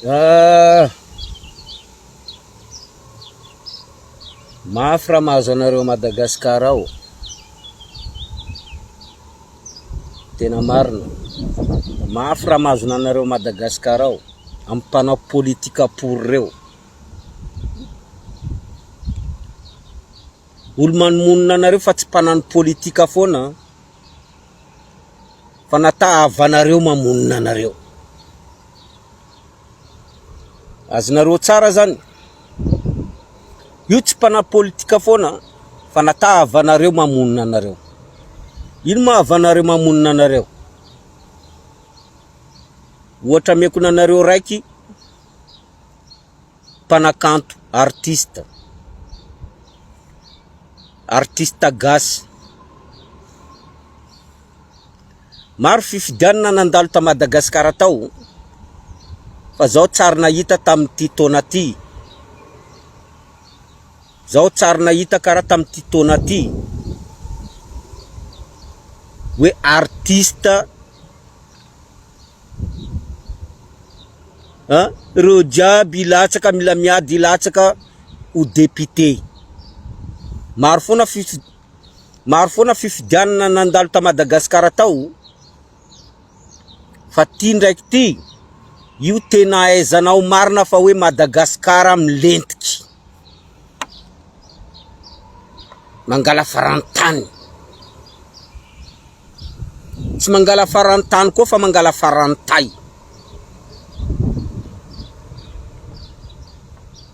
Ah! Mafy raha mahazo anareo à Madagascar ao. Tena marina. Mafy raha mahazo anareo à Madagascar ao. Amin'ny mpanao politika pory reo. Olo manomonona anareo fa tsy mpanano politika foana. Fa nata havanareo mamonona anareo. Azonareo tsara zany. Io tsy mpanao politika foana fa nata havanareo mamonona anareo. Ino ma havanareo mamonona anareo? Ohatra ameko nanareo raiky mpanakanto artiste, artiste gasy. Maro fifidianana nandalo ta Madagasikara tao fa zao tsary nahita tamin'ity taona ty. Zao tsary nahita karaha tamin'ity taona ty hoe artiste an, ireo jiaby hilatsaka mila miady hilatsaka ho député. Maro foana fifi- maro foana fifidianana nandalo ta Madagasikara tao fa ty ndraiky ty, io tena ahaizanao marina fa hoe Madagasikara milentiky. Mangala farantany. Tsy mangala farantany koa fa mangala farantay.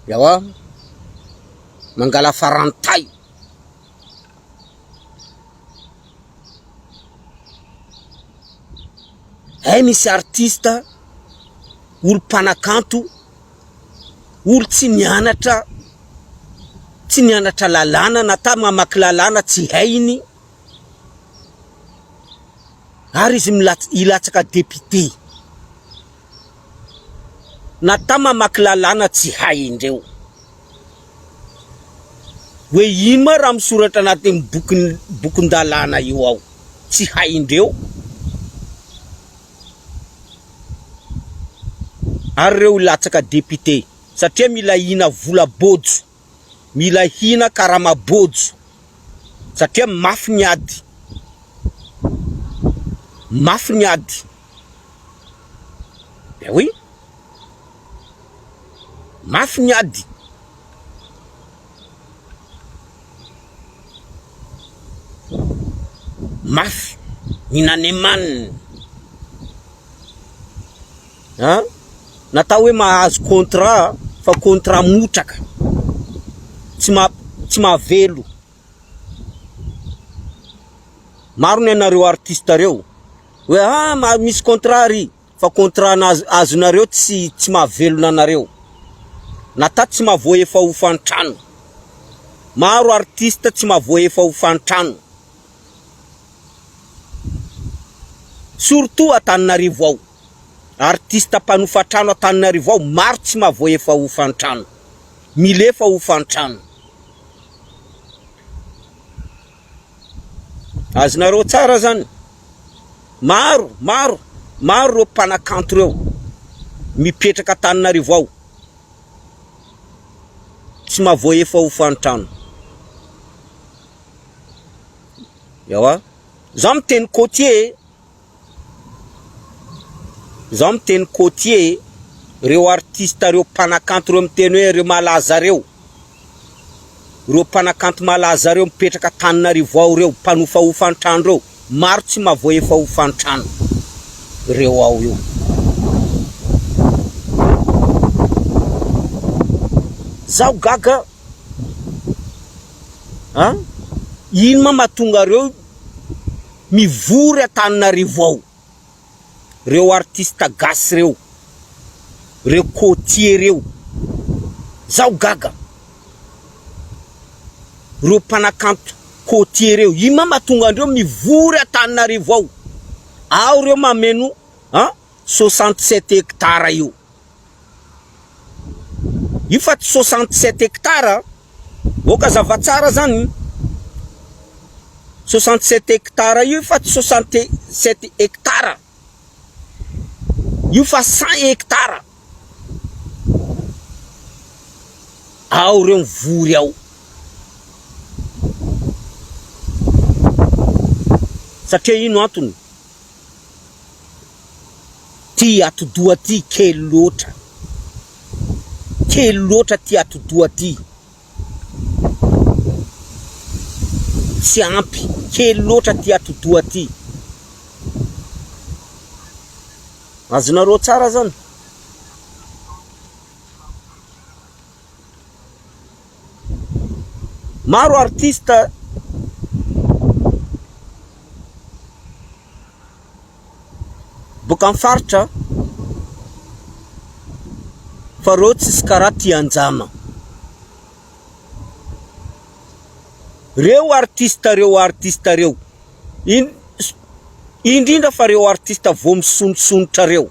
Ewa, mangala farantay. Hay misy artiste, olo mpanakanto, olo tsy nianatra, tsy nianatra lalàna na ta mamaky lalàna tsy hainy. Ary izy milatsa- hilatsaka député. Na ta mamaky lalàna tsy haindreo. Hoe ino ma raha misoratra anatin'ny bokin- bokin-dalàna io ao. Tsy haindreo. Ary reo hilatsaka député satria mila hina vola bôjo. Mila hina karama bôjo satria mafy ny ady, mafy ny ady, ben oui, mafy ny ady. Mafy ny nanemanina. An! Natao hoe mahazo contrat fa contrat motraka, tsy ma- tsy mahavelo. Maro ny anareo artiste reo hoe ah ma- misy contrat ry fa contrat nazo- azonareo tsy tsy mahavelona anareo. Natao tsy mahavoahefa hofan-trano. Maro artiste tsy mahavoahefa hofan-trano. Surtout Antananarivo ao. Artiste mpanofa trano Antananarivo ao maro tsy mahavoahefa hofan-trano. Milefa hofan-trano. Azonareo tsara zany. Maro, maro, maro ireo mpanakanto ireo mipetraka Antananarivo ao. Tsy mahavoahefa hofan-trano. Ewa, za miteny côtier e, za miteny côtier e, reo artiste reo mpanakanto reo miteny hoe reo malaza reo, reo mpanakanto malaza reo mipetraka Antananarivo ao reo, mpanofahofa an-trano reo, maro tsy mahavoahefa hofan-trano reo ao io. Zaho gaga. An! Ino ma mahatonga reo mivory Antananarivo ao? Reo artiste gasy reo, reo côtier reo, zaho gaga, reo mpanakanto côtier reo, ino ma mahatonga andreo mivory Antananarivo ao? Ao reo mameno an 67 hectares io. Io fa tsy 67 hectares an! Aoka hazava tsara zany, 67 hectares io fa tsy 67 hectares, io fa 100 hectares. Ao reo mivory ao. Satria ino antony? Ty atidoha ty kely loatra. Kely loatra ty atidoha ty. Tsy ampy, kely loatra ty atidoha ty. Azonareo tsara zany? Maro artiste boaka amin'ny faritra fa reo tsisy karaha Tianjama. Reo artiste reo artiste reo, in- indrindra fa reo artiste vao misondrotsondrotra reo.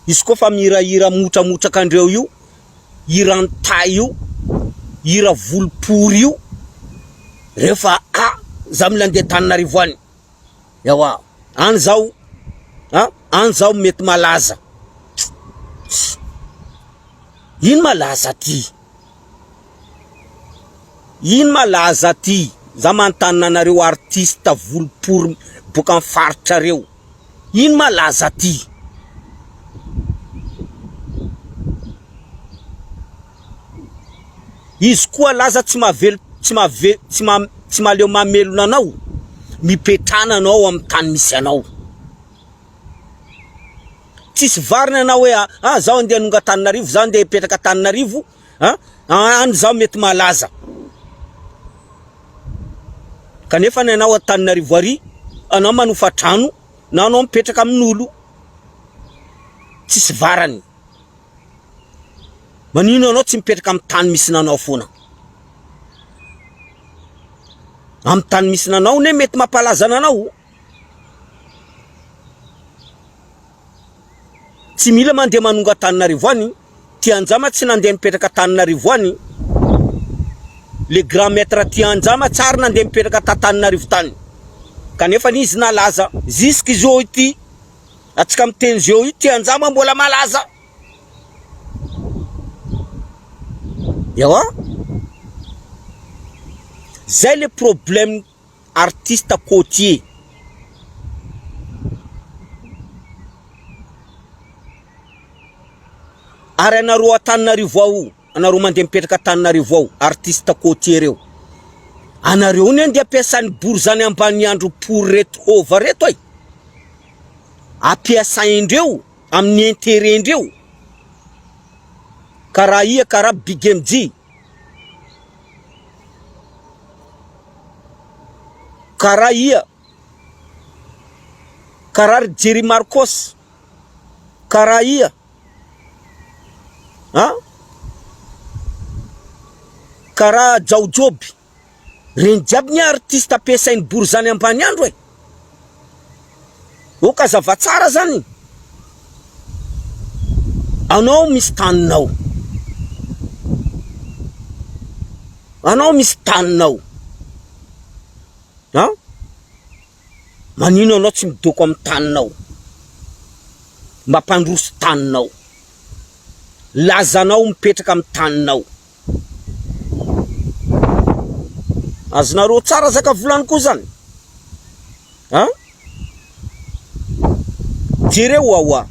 Izy koa fa mihirahira motramotraka andreo io, hiran-tay io, hira volopory io, rehefa ah za mila andeha Antananarivo any, ewa any zaho ah any zaho mety malaza, ino malaza aty? Ino malaza aty? Za manontany anareo artiste volopory boaka am faritra reo, ino malaza aty? Izy koa laza tsy mahavelo tsy mahave tsy ma tsy mahaleo mamelona anao, mipetrana anao am tany misy anao. Tsisy varina anao hoe ah zaho andeha hanonga Antananarivo, zaho andeha hipetraka Antananarivo, ah any zaho mety malaza. Kanefa ny anao Antananarivo ary, anao manofa trano na anao mipetraka amin'olo. Tsisy varany. Manino anao tsy mipetraka amin'ny tany misy nanao foana? Amin'ny tany misy nanao ne mety mampalaza anao. Tsy mila mandeha manonga Antananarivo any, Tianjama tsy nandeha nipetraka Antananarivo any, le grand maître Tianjama tsy ary nandeha nipetraka t'Antananarivo tany, kanefa izy nalaza jusque zao ity, atsika miteny zao io Tianjama mbola malaza. Ewa, zay le problème artiste côtier. Ary anareo Antananarivo ao, anareo mandeha mipetraka Antananarivo ao, artiste côtier reo, anareo ne andeha ampiasan'ny borizany ambaniandro pory reto hova reto e, ampiasaindreo amin'ny intérêt ndreo, karaha ia karaha Big MJ. Karaha ia? Karaha ry Jerry Marcos? Karaha ia? An? Karaha Jaojoby? Reny jiaby ny artiste ampiasain'i Borizany ambaniandro e! Ok azava tsara zany. Anao misy taninao. Anao misy taninao. An? Manino anao tsy midoko amin'ny taninao? Mampandroso taninao. Lazanao mipetraka amin'ny taninao. Azonareo tsara zaka volaniko zany an! Jereo Wawa,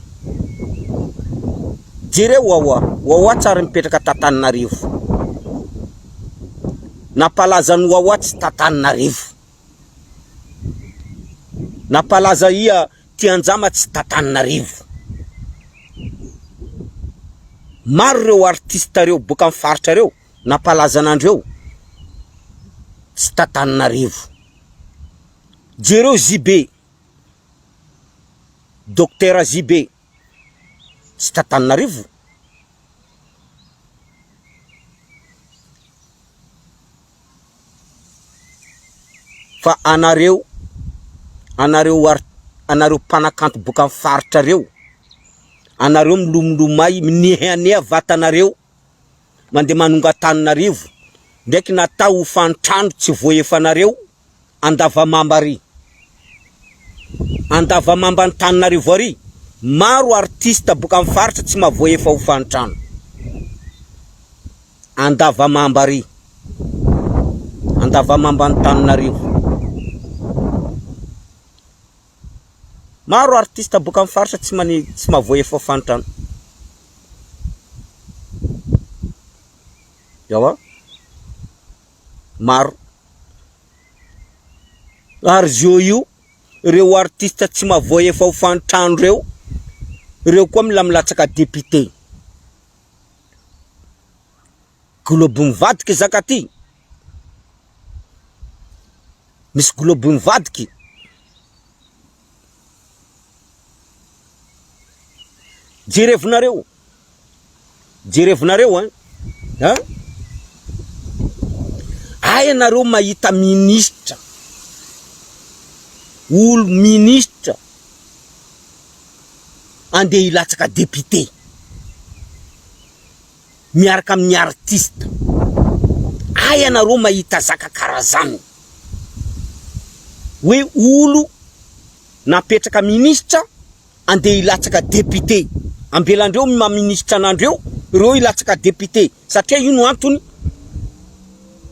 jereo Wawa, Wawa tsary mipetraka t'Antananarivo, nampalaza an'i Wawa tsy t'Antananarivo, nampalaza ia Tianjama tsy t'Antananarivo. Maro ireo artiste reo boaka amin'ny faritra reo nampalaza anandreo tsy t'Antananarivo. Jereo JB, Docteur JB tsy t'Antananarivo. Fa anareo, anareo art, anareo mpanakanto boaka amin'ny faritra reo, anareo milomilomay, minehaneha vatanareo, mandeha manonga Antananarivo, ndraiky natao hofan-trano tsy voaefanareo Andavamamba ary. Andavamamba Antananarivo ary. Maro artiste boka am faritra tsy mahavoahefa hofan-trano. Andavamamba ary. Andavamamba Antananarivo. Maro artiste boka am faritra tsy mani tsy mahavoahefa hofan-trano. Ewa. Maro. Ary zio io Reo artiste tsy mahavoa efa hofan-trano reo, reo koa mila milatsaka député. Golobo mivadika zaka ty. Misy golobo mivadiky. Jerevonareo. Jerevonareo an! An! Hay ianareo mahita minisitra, olo minisitra andeha hilatsaka député miaraka amin'ny artiste. Hay ianareo mahita zaka karaha zany. Hoe olo napetraka minisitra andeha hilatsaka député, ambelandreo ny maha ministra anandreo, reo hilatsaka député, satria io no antony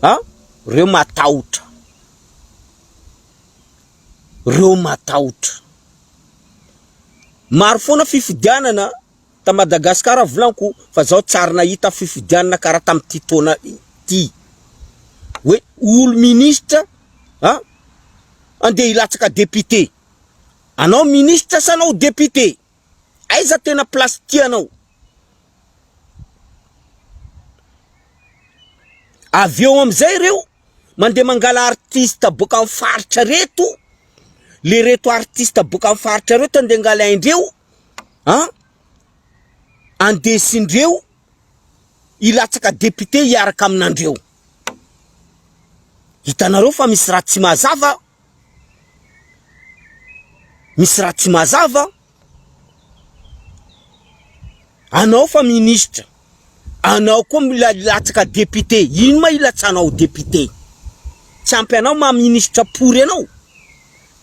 a, reo matahotra, reo matahotra, maro foana fifidianana ta Madagascar volaniko fa zaho tsary nahita fifidianana karaha tamin'ity taona ity, hoe olo ministra a andeha hilatsaka député. Anao ministre sa anao député? Aiza tena place tianao? Avy eo amizay reo mandeha mangala artiste boaka am faritra reto, le reto artiste boaka am faritra reto andeha angalaindreo an, andesindreo hilatsaka député hiaraka aminandreo. Hitanareo fa misy raha tsy mazava. Misy raha tsy mazava Anao fa ministra, anao koa mila hilatsaka député, ino ma hilatsahanao député? Tsy ampy anao maha ministra pory anao?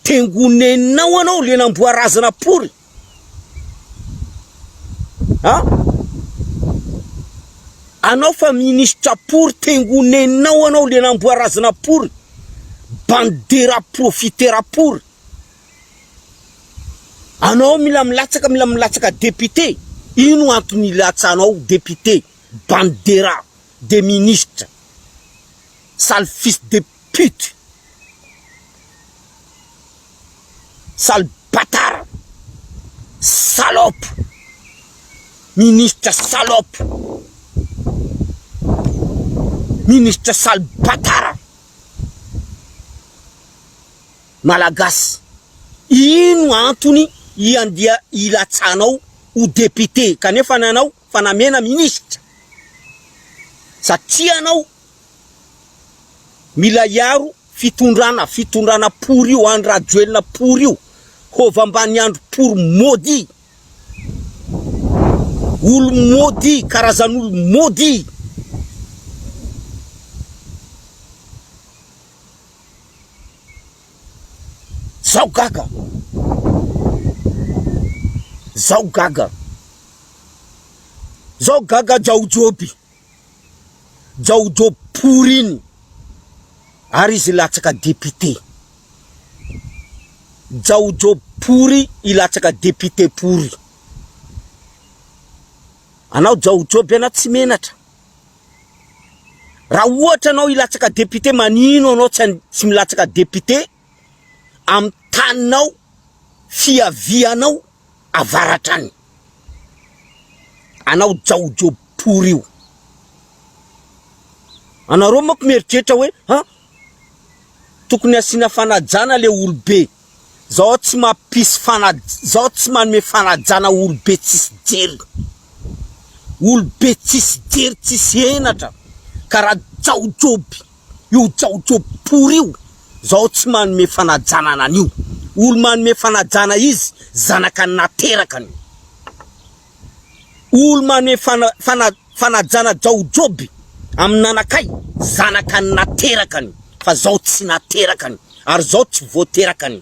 Tengoneninao anao le namboa razana pory. A? Anao fa ministra pory tengoneninao anao le namboa razana pory. Bande de rats profiteurs pory. Anao mila milatsaka mila milatsaka député, ino antony ilatsahanao député? Bande de rats, de ministres. Sale fils de pute. Sale batard. Salope. Ministre salope. Ministre sale batard. Malagasy. Ino antony iandia ilatsahanao ho député kanefa nanao fanamena ministre? Satria anao Mila hiaro fitondrana fitondrana pory io Andry Rajoelina pory io hova ambaniandro pory maudit olo maudit karazan'olo maudit. Zaho gaga zaho gaga zaho gaga Jaojoby. Jaojoby pory iny ary izy hilatsaka député. Jaojoby pory hilatsaka député pory. Anao Jaojoby anao tsy menatra. Raha ohatra anao hilatsaka député manino anao tsy tsy milatsaka député amin'ny taninao fiavianao avaratra any. Anao Jaojoby pory io. Anareo manko mieritreritra hoe ha tokony asiana fanajana le olobe. Zao tsy mampisy fana zao tsy manome fanajana olobe tsisy jery. Olobe tsisy jery tsisy henatra karaha Jaojoby. Io Jaojoby pory io zao tsy manome fanajana an'io. Olo manome fanajana izy zanaka naterakany. Olo manome fana fana fanajana Jaojoby amin'anakay zanaka naterakany fa zao tsy naterakany ary zao tsy voaterakany.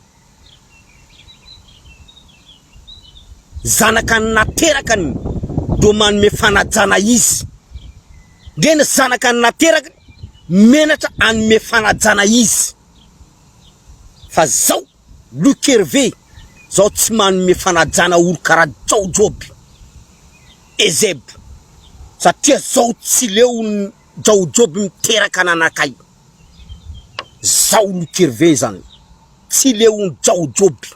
Zanaka ny naterakany do manome fanajana izy. Ndre ny zanaka ny naterakany menatra anome fanajana izy. Fa zao Luc Hervé zao tsy manome fanajana olo karaha Jaojoby, Ezeb, satria zao tsy leo Jaojoby miteraka ananakay. Zao Luc Hervé zany tsy leon'i Jaojoby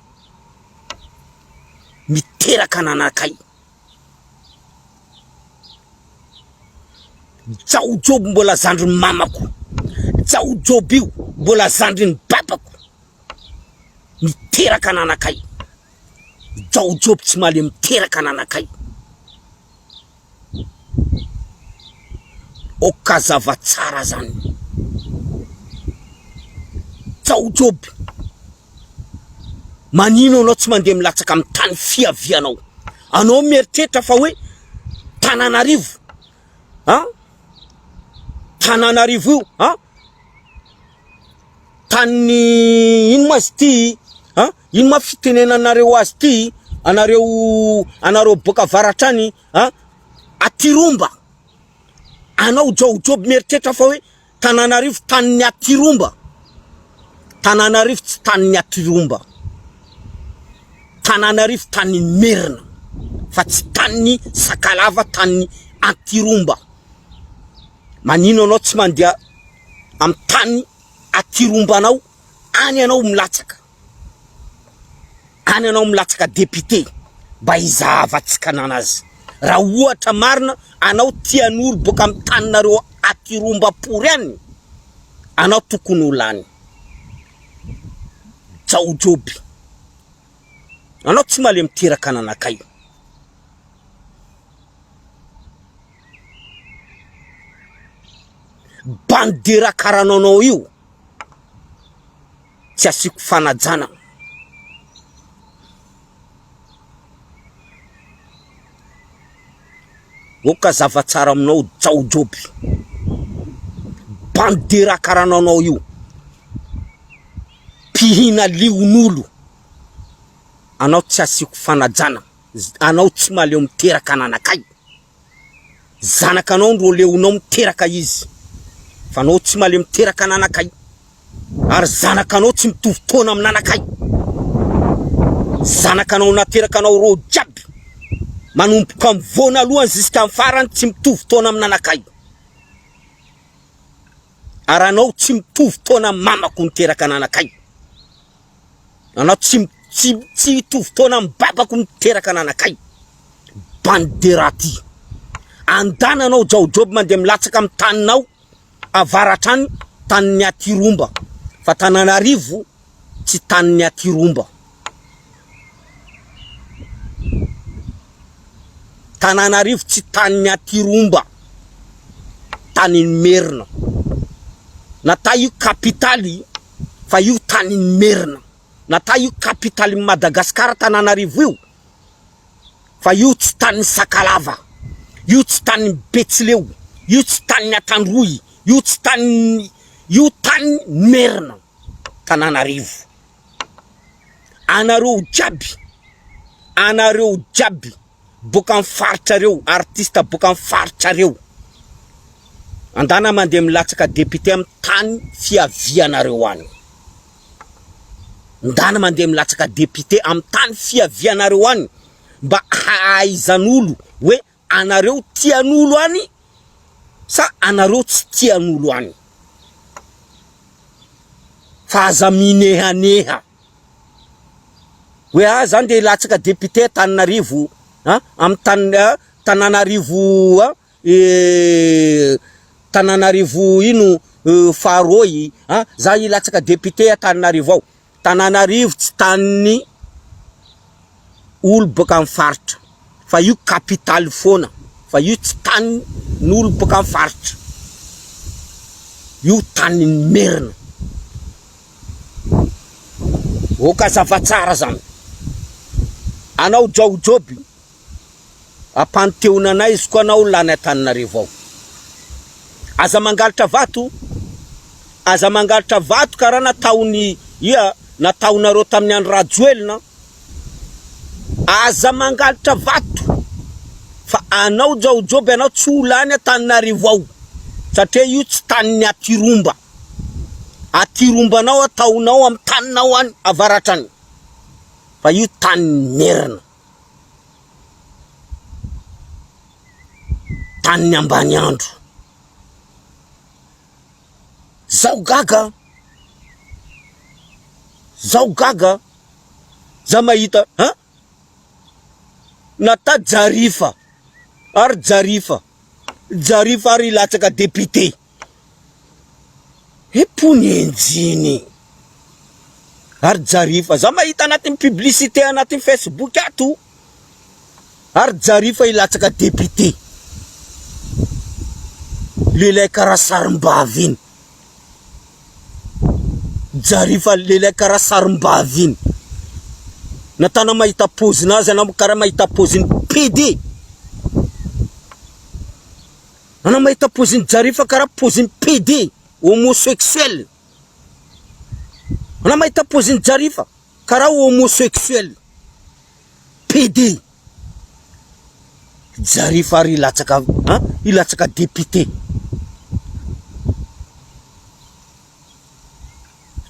miteraka ananakay. Jaojoby mbola zandrin'ny mamako, Jaojoby io mbola zandrin'ny babako miteraka ananakay. Jaojoby tsy mahaleo miteraka ananakay. Ok hazava tsara zany. Jaojoby, manino anao tsy mandeha milatsaka amin'ny tany fiavianao? Anao mieritreritra fa hoe Tananarivo an, Tananarivo io an, tanin'ny ino ma izy ty an, ino ma fitenenanareo azy ty, anareo anareo boaka avaratra any an, Atiromba, anao Jaojoby mieritreritra fa hoe Tananarivo tanin'ny Atiromba, Tananarivo tsy tanin'ny Atiromba, Tananarivo tanin'ny Merina fa tsy tanin'ny Sakalava, tanin'ny Antiromba. Manino anao tsy mandeha amin'ny tany Atirombanao any ianao milatsaka. Any anao milatsaka député mba hizahavantsika ananazy. Raha ohatra marina anao tian'olo boaka amin'ny taninareo aty Rombapory any, anao tokony ho lany. Jaojoby. Anao tsy malemy teraka ananakay. Bandera karanao io. tsy asiako fanajana. Oka zava-tsara aminao Jaojoby. Bandera karananao io. Mpihina lion'olo. Anao tsy asiako fanajana. Anao tsy mahaleo miteraka ananakay. Zanakanao ndro leonao miteraka izy. Fa anao tsy mahaleo miteraka ananakay. Ary zanakanao tsy mitovy taona amin'anakay. Zanakanao naterakanao reo jiaby manomboka amin'ny voanalohany jusqu'à amin'ny farany tsy mitovy taona amin'anakay. Ary anao tsy mitovy taona amin'ny mamako niteraka an'anakay. Anao tsy tsy tsy hitovy taona amin'ny babako niteraka an'anakay. Bande de rats ty. Andana anao Jaojoby mandeha milatsaka amin'ny taninao. Avaratra any tanin'ny Atiromba fa Tananarivo tsy tanin'ny Atiromba. Tananarivo tsy tanin'ny Atiromba, tanin'ny Merina. Natao io kapitaly fa io tanin'ny Merina. Natao io kapitalin'i Madagasikara Tananarivo io. Fa io tsy tanin'ny Sakalava, io tsy tanin'ny Betsileo, io tsy tanin'ny Antandroy, io tsy tanin'ny, io tanin'ny Merina, Tananarivo. Anareo jiaby, anareo jiaby boaka amin'ny faritra reo, artiste boaka amin'ny faritra reo, andana mandeha milatsaka député amin'ny tany fiavianareo any. Ndana mandeha milatsaka député am tany fiavianareo any mba hahaizan'olo hoe anareo tian'olo any sa anareo tsy tian'olo any. Fa aza minehaneha hoe ah za ndeha hilatsaka député Antananarivo an am tany Tananarivo an Tananarivo ino faharoa a, za hilatsaka député Antananarivo ao, Tananarivo tsy tanin'ny olo boaka amin'ny faritra fa io capitale foana fa io tsy tanin'olo boaka amin'ny faritra, io tanin'ny merina, ok hazava tsara zany, anao Jaojoby. Ampanteona anay izy koa anao lany Antananarivo ao. Aza mangalatra vato, aza mangalatra vato karaha nataony ia nataonareo tamin'ny andro Rajoelina. Aza mangalatra vato fa anao Jaojoby anao tsy ho lany Antananarivo ao satria io tsy tanin'ny atiromba. Atirombanao ataonao amin'ny taninao any avaratra any fa io tanin'ny merina. Tanin'ny ambaniandro. Zaho gaga an! Zaho gaga an! Za mahita an! Nata Jarifa ary Jarifa, Jarifa ary hilatsaka député. He ponenjiny. Ary Jarifa, za mahita anatin'ny publicité anatin'ny Facebook ato. Ary Jarifa hilatsaka député. Lehilahy karaha sarim-bavy iny. Jarifa lehilahy karaha sarim-bavy iny. Natana mahita paozinazy anao karaha mahita paozin'ny PD. Anao mahita paozin'i Jarifa karaha paozin'ny PD, homosexuel. Anao mahita paozin'i Jarifa karaha homosexuel. PD. Jarifa ary hilatsaka an, hilatsaka député.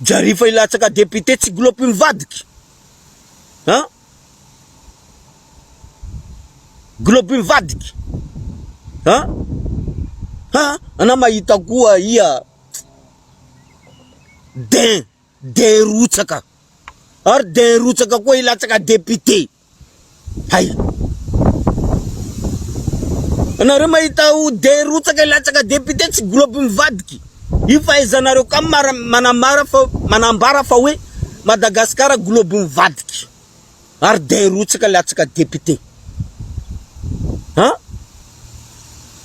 Jarifa hilatsaka député tsy gilôpy mivadiky. An? Gilôpy mivadiky. An? Ha? Anao mahita koa ia din. Dia rotsaka. Ary dia rotsaka koa hilatsaka député. Hay. Anareo mahita ho dia rotsaka hilatsaka député tsy globe mivadiky. Io fahaizanareo ka manamara fa manambara fa hoe Madagascar globe mivadiky. Ary dia rotsaka hilatsaka député. Han?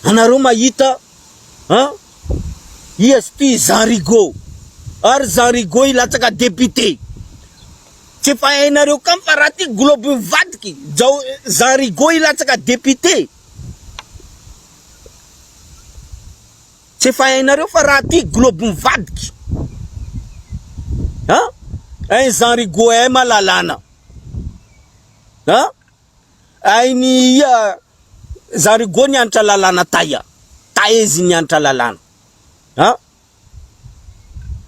Anareo mahita han? Ia sy Jean Rigo ary Jean Rigo hilatsaka député. Tsy efa hainareo kamy fa raha ty globe mivadiky jao Jean Rigo hilatsaka député. Tsy efa hainareo fa raha ty globe mivadiky. Ha? Hain'i Jean Rigo hay ma lalàna. Ha? Hain'i ia Jean Rigo nianatra lalàna taia? Taia izy nianatra lalàna? Ha?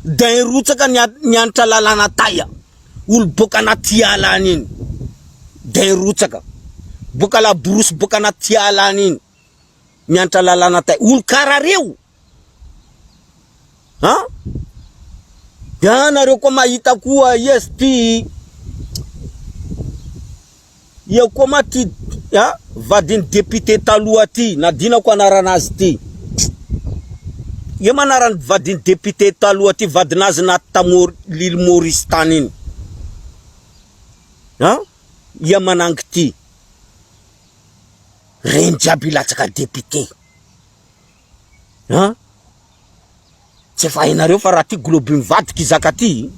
Dain rotsaka nianatra lalàna taia? Olo boaka anaty ala any iny. Dain rotsaka. Boaka laborosy boaka anaty ala any iny. Mianatra lalàna taia? Olo karaha reo. Ha? Dia nareo koa mahita koa ia sy ty Ia koa ma ty a vadin'ny député taloha ty, nadinako anaranazy ty. Ia ma anaran'ny vadin'ny député taloha ty, vadinazy naty ta l'île Maurice tany iny. A? Ia manangy ty. Reny jiaby hilatsaka député. A? Tsy efa hainareo fa raha ty globe mivadika zaka ty.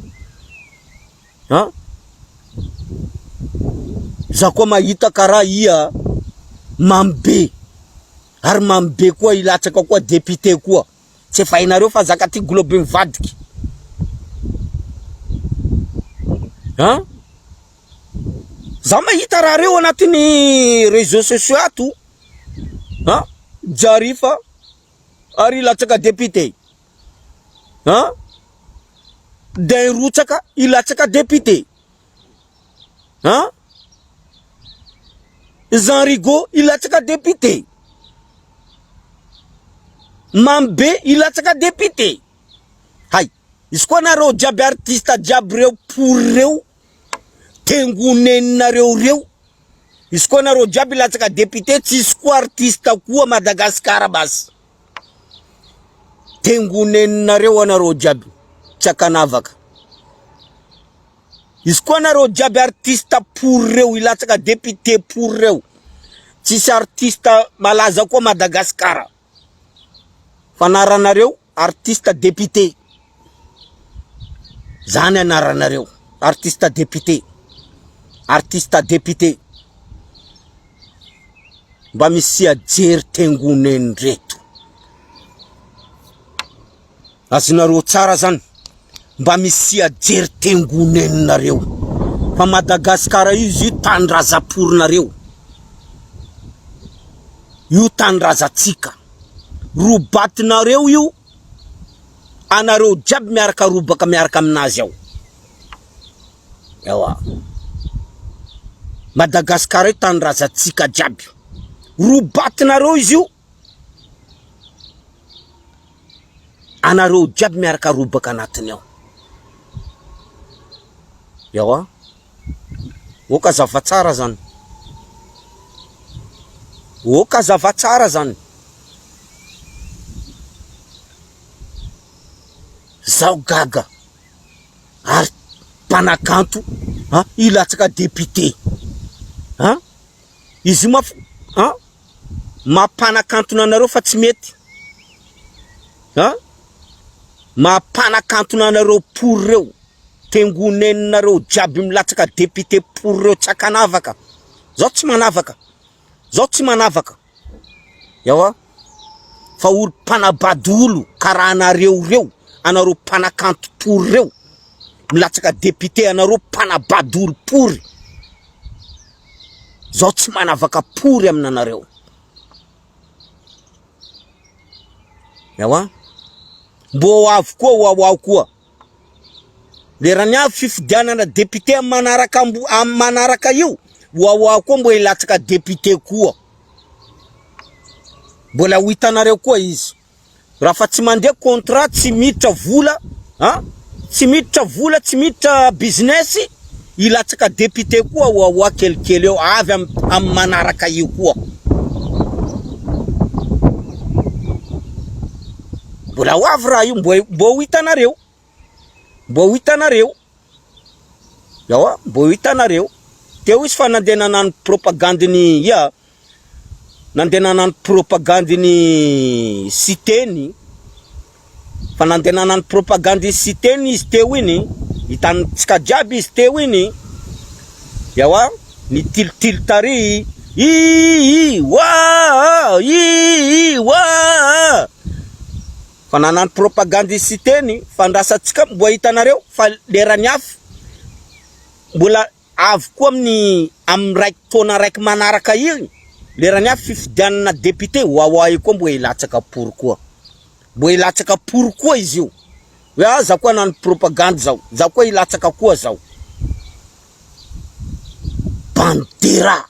An! Za koa mahita karaha ia mamy be, ary mamy be koa hilatsaka koa député koa, tsy efa hainareo fa zaka ty globe mivadika. An! Za mahita raha reo anatin'ny réseaux sociaux ato, an! Jarifa ary hilatsaka député. An! Dia hirotsaka hilatsaka député. An! Jean Rigo hilatsaka député. Mamy be hilatsaka député. Hay, izy koa nareo jiaby artiste jiaby reo pory reo, tengoneninareo reo, izy koa nareo jiaby hilatsaka député, tsisy koa artiste koa Madagascar basy. Tengoneninareo anareo jiaby tsy ankanavaka. Izy koa nareo jiaby artiste pory reo hilatsaka député pory reo. Tsisy artiste malaza koa Madagascar. Fa anaranareo artiste député. Zany anaranareo artiste député. Artiste député. Mba misia jery tengonen'reto. Azonareo tsara zany. Mba misia jery tengonenareo. Fa Madagascar io izy io tanindrazam-poronareo. Io tanindrazantsika. Robatinareo io, anareo jiaby miaraka robaka miaraka aminazy ao. Ewa. Madagascar io tanindrazantsika jiaby. Robatinareo izy io. Anareo jiaby miaraka robaka anatiny ao. Ewa. Oka zava tsara zany. Oka zava tsara zany. Zaho gaga. Ary mpanakanto an hilatsaka député an! Izy io manko an mampanakantona anareo fa tsy mety an! Mampanakantona anareo pory reo, tengoneninareo jiaby milatsaka député pory reo tsy ankanavaka, zaho tsy manavaka, zaho tsy manavaka. Ewa, fa olo mpanabado olo karaha anareo reo, anareo mpanakanto pory reo, milatsaka député anareo mpanabado olo pory, zaho tsy manavaka pory aminanareo. Ewa, mbô ho avy koa ho ao ao koa. Lerany avy fifidianana député am manaraka am manaraka io, wawa koa mbo hilatsaka député koa. Mbola ho hitanareo koa izy. Raha fa tsy mandeha contrat tsy miditra vola an, tsy miditra vola tsy miditra business, hilatsaka député koa wawa kelikely eo avy am am manaraka io koa. Mbola ho avy raha io, mbo mbo ho hitanareo, mbo ho hitanareo, ewa mbo ho hitanareo. Teo izy fa nandeha nanano propagande-ny ia, nandeha nanano propagande-ny Siteny, fa nandeha nanano propagande-ny Siteny izy teo iny, hitantsika jiaby izy teo iny, ewa nitilitily tary, i i wa i i wa. Fa nanano propagande Siteny fa andrasantsika mboa hitanareo fa lerany afo mbola avy koa amin'ny amin'ny raiky taona raiky manaraka iny lerany afo fifidianana député wawa io koa mboa hilatsaka pour koa mboa hilatsaka pour koa izy io hoe ah za koa hanano propagande zao za koa hilatsaka koa zao bandera.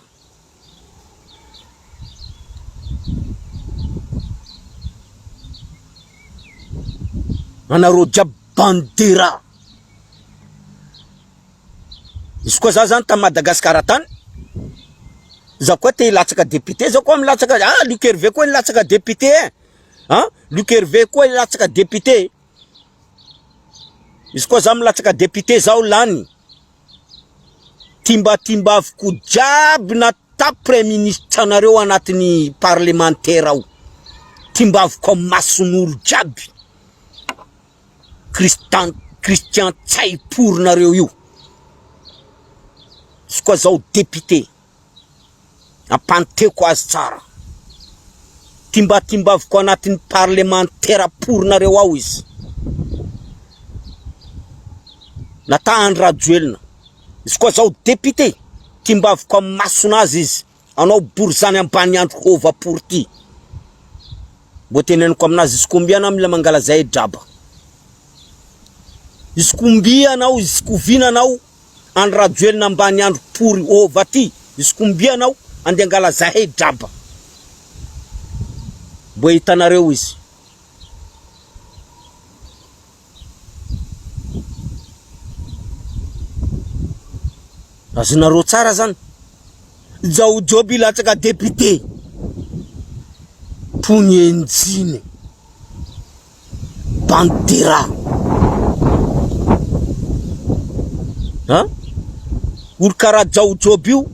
Anareo jiaby bandera. Izy koa za zany ta Madagascar tany, za koa te hilatsaka député, za koa milatsaka, ah Luc Hervé koa nilatsaka député eh, ah Luc Hervé koa hilatsaka député, izy koa za milatsaka député zaho lany. Timbatimbaviko jiaby na ta praiminisitra anareo anatin'ny parlemantera ao. Timbaviko amin'ny mason'olo jiaby. Christian Christian Ntsay porinareo io. Izy koa zaho député. Ampanteko azy tsara. Timbatimbaviko anatin'ny parlemantera porinareo ao izy. Nata Andry Rajoelina. Izy koa zaho député, timbaviko amin'ny masonazy izy. Anao borizany ambany andro hova pory ty. Mbo teneniko aminazy izy kombia anao mila mangala zay draba. Izy kombia anao, izy kovina anao. Andry Rajoelina ambany andro pory hova ty izy kombia anao andeha angala zahay draba mbo hitanareo izy. Azonareo tsara zany. Jaojoby hilatsaka député. Pony enjiny. Bandera. An? Olo karaha Jaojoby io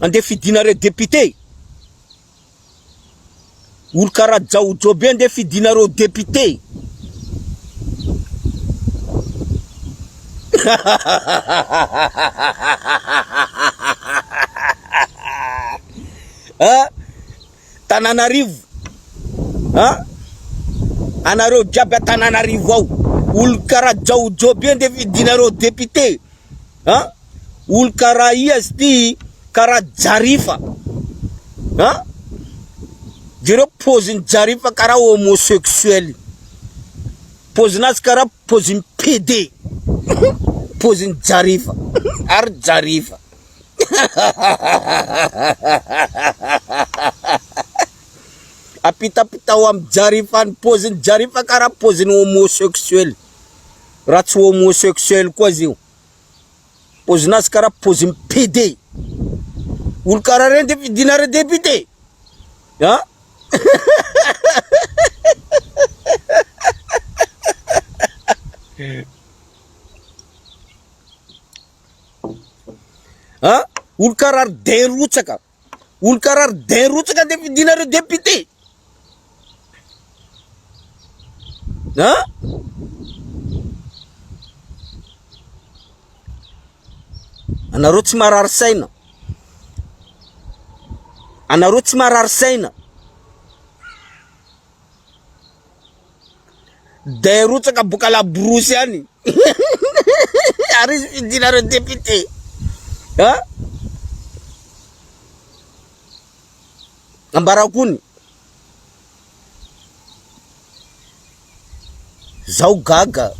andeha fidinareo député? Olo karaha Jaojoby io andeha fidinareo député? An? Tananarivo a! Anareo jiaby Antananarivo ao, olo karaha Jaojoby io ndeha fidinareo député a! Olo karaha ia izy ty karaha Jarifa a! Jereo paozin'i Jarifa karaha homosexuel, paozinazy karaha paozin'ny PD, paozin'i Jarifa ary Jarifa. Ampitapitao amin'i Jarifa ny paozin'i Jarifa karaha paozin'ny homosexuel, raha tsy homosexuel koa izy io. Paozinazy karaha paozin'ny PD. Olo karaha reny de fidinareo député? An? An? Olo karaha ry Derotsaka. Olo karaha ry Derotsaka de fidinareo député? An? Anareo tsy marary saina. Anareo tsy marary saina. Day rotsaka boka laborosy any. Ary izy fidinareo député. An? Ambarako ony. Zaho gaga,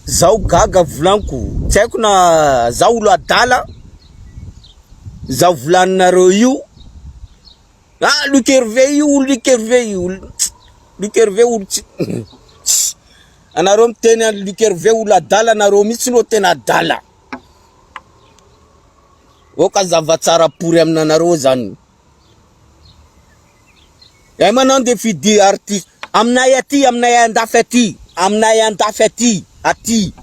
zaho gaga volaniko, tsy haiko na zaho olo adala, zaho volaninareo io, ah Luc Hervé io, Luc Hervé io, Luc Hervé olo tsy, anareo miteny an'i Luc Hervé olo adala, nareo mihitsy no tena adala, aoka zava-tsara pory aminanareo zany. Ay manao nde fidy artiste aminay aty aminay andafy aty aminay andafy aty aty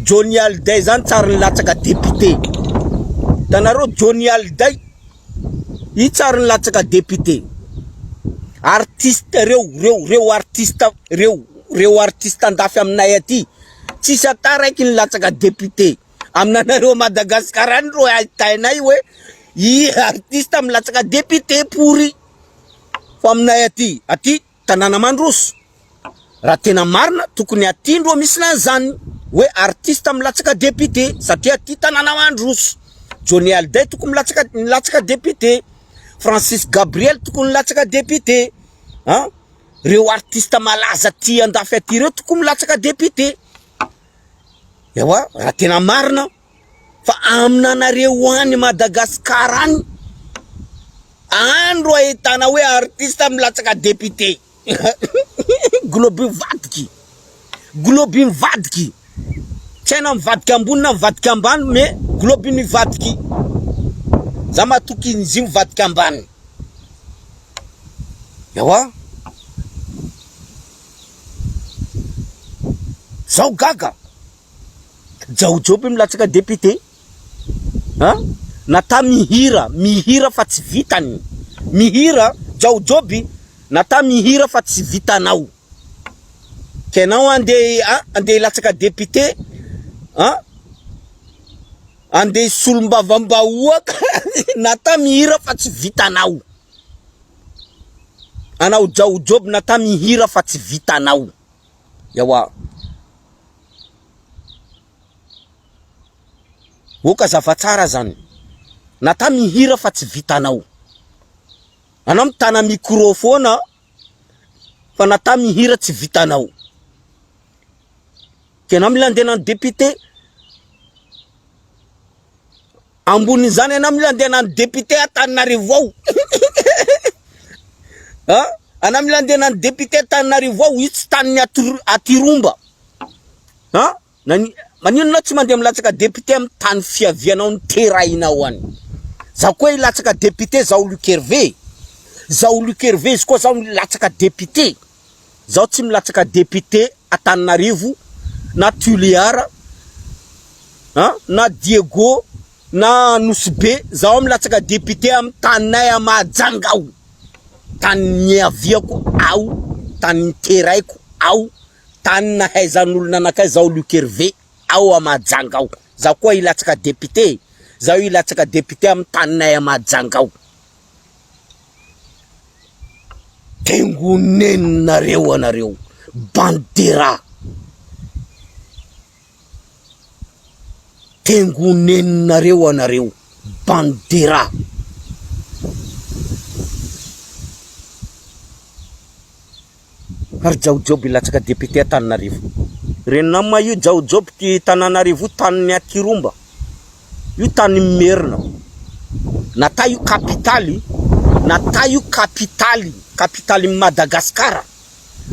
Johnny Hallyday zany tsary nilatsaka député hitanareo Johnny Hallyday io tsary nilatsaka député artiste reo reo reo artiste reo reo artiste andafy aminay aty tsisy ata raiky nilatsaka député Aminanareo Madagascar any ro ahitainay hoe i artiste milatsaka député pourri fa aminay aty aty tanàna mandroso raha tena marina tokony aty ndro misy nanzany hoe artiste milatsaka député satria aty tanàna mandroso Johnny Hallyday tokony milatsaka milatsaka député Francis Gabriel tokony milatsaka député an reo artiste malaza aty andafy aty reo tokony milatsaka député Ewa, raha tena marina fa aminanareo any Madagascar any, any ro ahitana hoe artiste milatsaka député. Globe mivadiky, globe mivadiky, tsy hay na mivadika ambony na mivadika ambany mais globe mivadiky, za matoky izy io mivadika ambany. Ewa. Zaho gaga! Jaojoby milatsaka député an! Nata mihira, mihira fa tsy vitany, mihira Jaojoby, nata mihira fa tsy vitanao, k'enao andeha an, andeha hilatsaka député an, andeha solombavambahoaka, nata mihira fa tsy vitanao. Anao jaojoby nata mihira fa tsy vitanao. Ewa. Oka zava-tsara zany. Nata mihira fa tsy vitanao. Anao mitana micro foana fa nata mihira tsy vitanao. Tena mila andeha nano député. Ambonin'izany ianao mila andeha hanano député Antananarivo ao. Ah, anao mila andeha hanano député Antananarivo ao, io tsy tanin'ny atir- atiromba. Ah, nani- maninona anao tsy mandeha milatsaka député amin'ny tany fiavianao niterahinao any? Zaho koa hilatsaka député zaho Luc Hervé. Zaho Luc Hervé izy koa zaho milatsaka député. Zaho tsy milatsaka député Antananarivo na Tuléar an, na Diego na Nosy Be, zaho milatsaka député amin'ny taninay à Mahajanga ao, tany niaviako ao, tany niteraiko ao, tany nahaizan'olona anakay zaho Luc Hervé ao à Mahajanga ao, zaho koa hilatsaka député, zaho hilatsaka député amin'ny taninay à Mahajanga ao. Tengoneninareo anareo bande de rats. Tengoneninareo anareo bande de rats. Ary Jaojoby hilatsaka député Antananarivo. Reninao ma io Jaojoby ty Tananarivo io tanin'ny Atiromba. Io tanin'ny Merina. Nata io kapitaly, nata io kapitaly, kapitalin'i Madagasikara.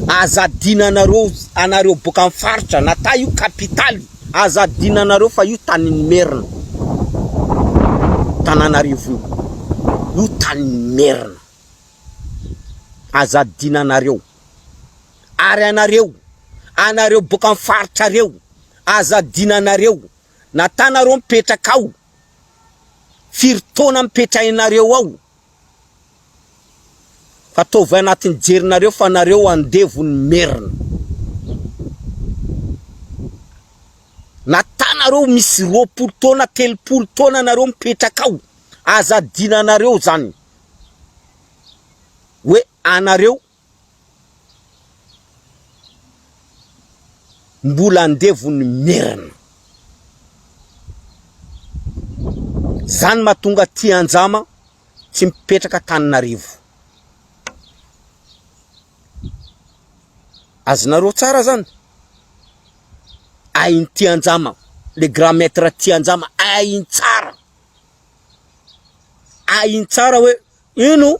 Aza adinanareo anareo boaka am faritra nata io kapitaly aza adinanareo fa io tanin'ny merina tananarivo io io tanin'ny merina aza adinanareo ary anareo anareo boaka am faritra reo aza adinanareo nata nareo mipetraka ao firy taona mipetrahinareo ao Fa ataovy anatin'ny jerinareo fa nareo andevon'ny merina. Na tanareo misy 20 taona 30 taona nareo mipetraka ao, aza adinanareo zany hoe anareo mbola andevon'ny merina. Zany mahatonga aty Anjama tsy mipetraka Antananarivo. Azonareo tsara zany? Hain'i Tianjama, le grand maître Tianjama, hainy tsara. Hainy tsara hoe ino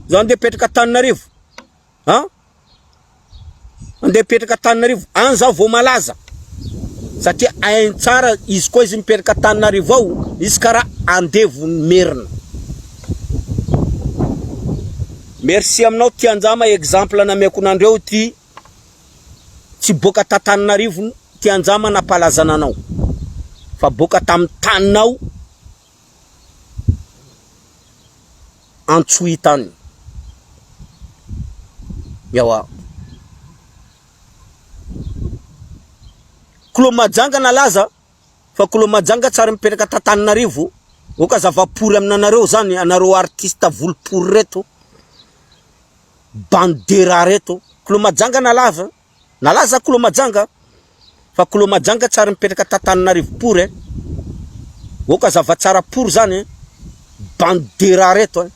za andeha hipetraka Antananarivo, an? Andeha hipetraka Antananarivo, any za vao malaza. Satria hainy tsara izy koa izy mipetraka Antananarivo ao, izy karaha andevon'ny merina. Merci aminao Tianjama exemple nameko nandreo ity tsy boaka t'Antananarivo Tianjama nampalazana anao fa boaka tamin'ny taninao Antsohihy tany. Ewa. Kolo Mahajanga nalaza fa Kolo Mahajanga tsary mipetraka t'Antananarivo. Oka zava-pory aminanareo zany anareo artiste volopory reto. Bande de rats reto. Kolo Mahajanga nalaza. Nalaza Kolo Majanga fa Kolo Majanga tsary mipetraka t'Antananarivo pory eh. Oka zava-tsara pory zany eh. Bande de rats reto eh.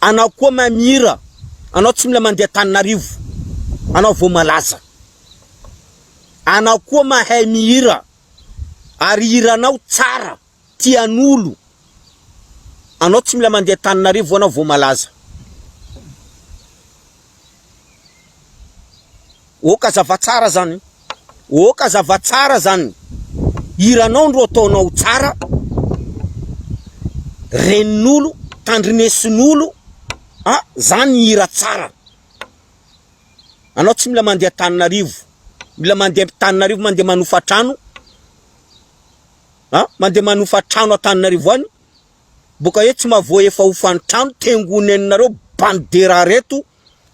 Anao koa mahay mihira, anao tsy mila mandeha Antananarivo, anao vao malaza. Anao koa mahay mihira ary hiranao tsara. tian'olo anao tsy mila mandeha Antananarivo anao vao malaza. Ok azava tsara zany, ok azava tsara zany, hiranao ndro ataonao tsara, renin'olo, tandrinesin'olo, ah zany hira tsara. Anao tsy mila mandeha Antananarivo, mila mandeha Antananarivo mandeha manofa trano. A! Mandeha manofa trano Antananarivo any, boka eo tsy mahavoa efa hofan trano, tengoneninareo bande de rats reto,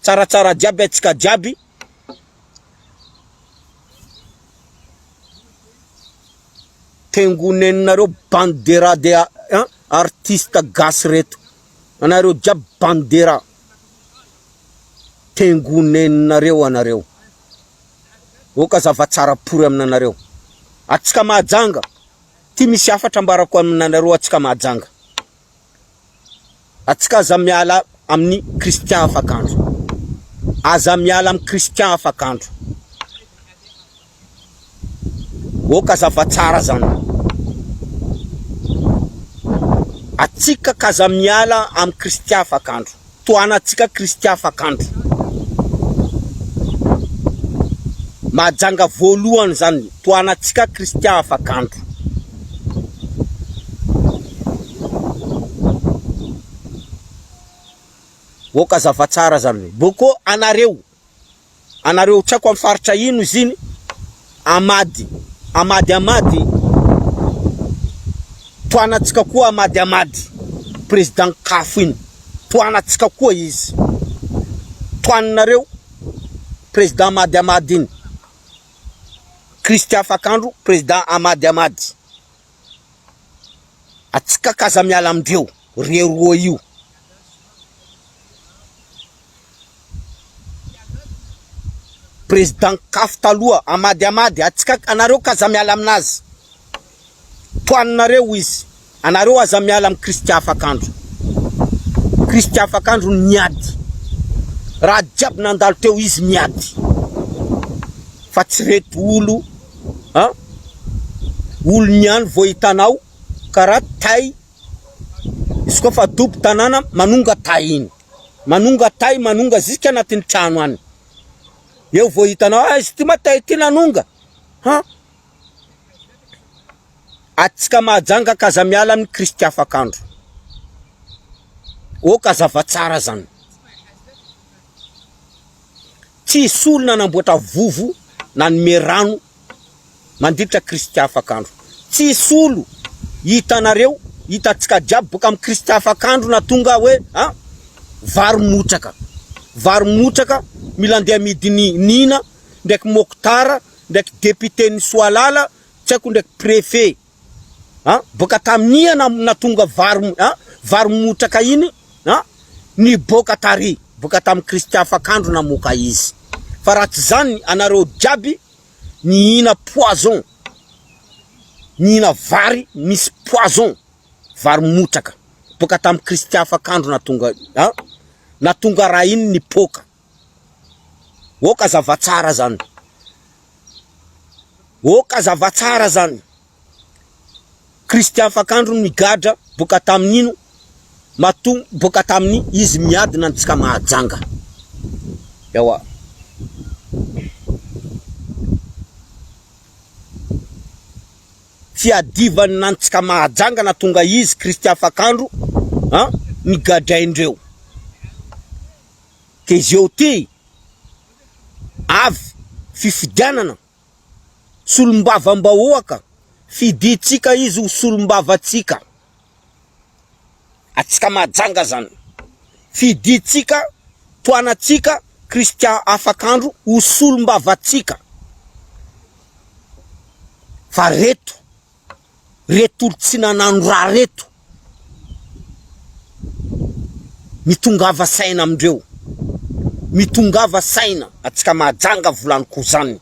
tsaratsara jiaby antsika jiaby, tengoneninareo bande de rats de an artiste gasy reto, anareo jiaby bande de rats, tengoneninareo anareo. Oka zava-tsara pory aminanareo. Atsika Mahajanga, ty misy hafatra ambarako aminanareo atsika Mahajanga. Atsika aza miala amin'ny Christian afakandro. Aza miala amin'ny Christian afakandro. Oka zava-tsara zany. Atsika k'aza miala amin'ny Christian afakandro. Tohanantsika Christian Fakandro. Mahajanga voalohany zany tohanantsika Christian Fakandro. Oka zava-tsara zany. Boko anareo. Anareo tsy haiko am faritra ino izy iny Amady Amady Amady Tohanantsika koa Amady Amady président kafo iny tohanantsika koa izy tohaninareo président Amady Amady iny Christian Fakandro président Amady Amady atsika k'aza miala amindreo reo roa io. Président caf taloha Amady Amady atsika anareo k'aza miala aminazy. Tohaninareo izy. Anareo aza miala am Kristy afakandro. Kristy afakandro niady. Raha jiaby nandalo teo izy niady. Fa tsy reto olo an olo niany vao hitanao karaha tay izy koa fa dobo tanàna manonga tay iny. Manonga tay manonga ziska anatin'ny trano any. Eo vao hitanao ah izy ty ma tay ty nanonga. Han Atsika Mahajanga k'aza miala amin'ny Kristy afak'andro. Ok azava tsara zany. Tsisy olo nanamboatra vovo nanome rano mandritra Kristy afak'andro. Tsisy olo hitanareo, hitantsika jiaby boka amin'ny Kristy afak'andro na tonga hoe a vary motraka. Vary motraka mila andeha amidin'i Nina ndraiky Mokhtar ndraiky député-n'i Soalala tsy haiko ndraiky préfet a boka tamin'ia na natonga vary a vary motraka iny a niboaka tary boka tamin'i Christian Afakandro namoaka izy fa raha tsy zany anareo jiaby nihina poison nihina vary misy poison vary motraka boka tamin'i Christian Afakandro natonga a natonga raha iny nipoaka ok azava tsara zany. Ok azava tsara zany. Christian Fakandro nigadra boka tamin'ino matoa boka tamin'ny izy miadina antsika Mahajanga. Ewa. Fiadivana antsika Mahajanga natonga izy Christian Fakandro an nigadraindreo. Kezeo ty avy fifidianana solombavambahoaka fidintsika izy ho solombavantsika atsika mahajanga zany fidintsika tohanantsika Christian afakandro ho solombavantsika fa reto Reto olo tsy nanano raha reto, mitongava saina amindreo, mitongava saina atsika mahajanga volaniko zany,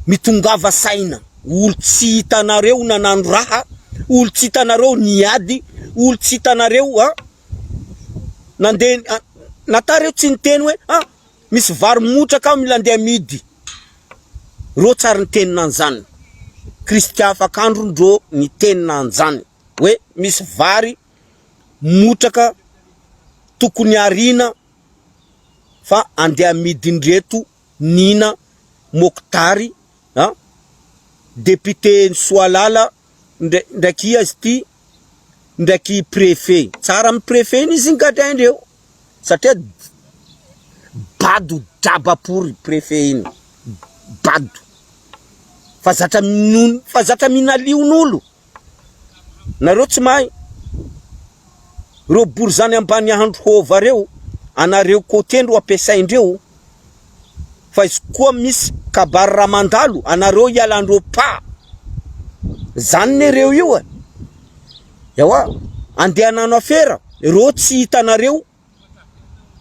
mitongava saina olo tsy hitanareo nanano raha, olo tsy hitanareo niady, olo tsy hitanareo an, nandeha natareo tsy niteny hoe an. Misy vary motraka ao mila andeha amidy. Reo tsary nitenina anzany. Christian afakandro ndrô nitenina anzany hoe misy vary motraka tokony ariana fa andeha amidindreto Nina Moctary a député ny Soalala ndraiky ia izy ty ndraiky préfet. Tsara amin'ny préfet iny izy gadraindreo. Satria bado drabapory préfet iny, bado, fa zatra minono, fa zatra mihina lion'olo, nareo tsy mahay, reo borizany ambany andro hova reo, anareo côté ndro ampiasaindreo, fa izy koa misy kabary raha mandalo, anareo hialandreo pas, zany ne reo io e. Ewa, andeha hanano afera, reo tsy hitanareo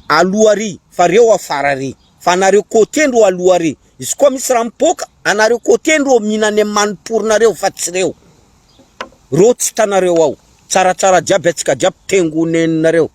aloha ary fa reo afara ary, fa anareo côté ndreo aloha ary, izy koa misy raha mipoaka, anareo côté ndreo mihinana am maniporinareo fa tsy reo, reo tsy hitanareo ao, tsaratsara jiaby antsika jiaby tengoneninareo.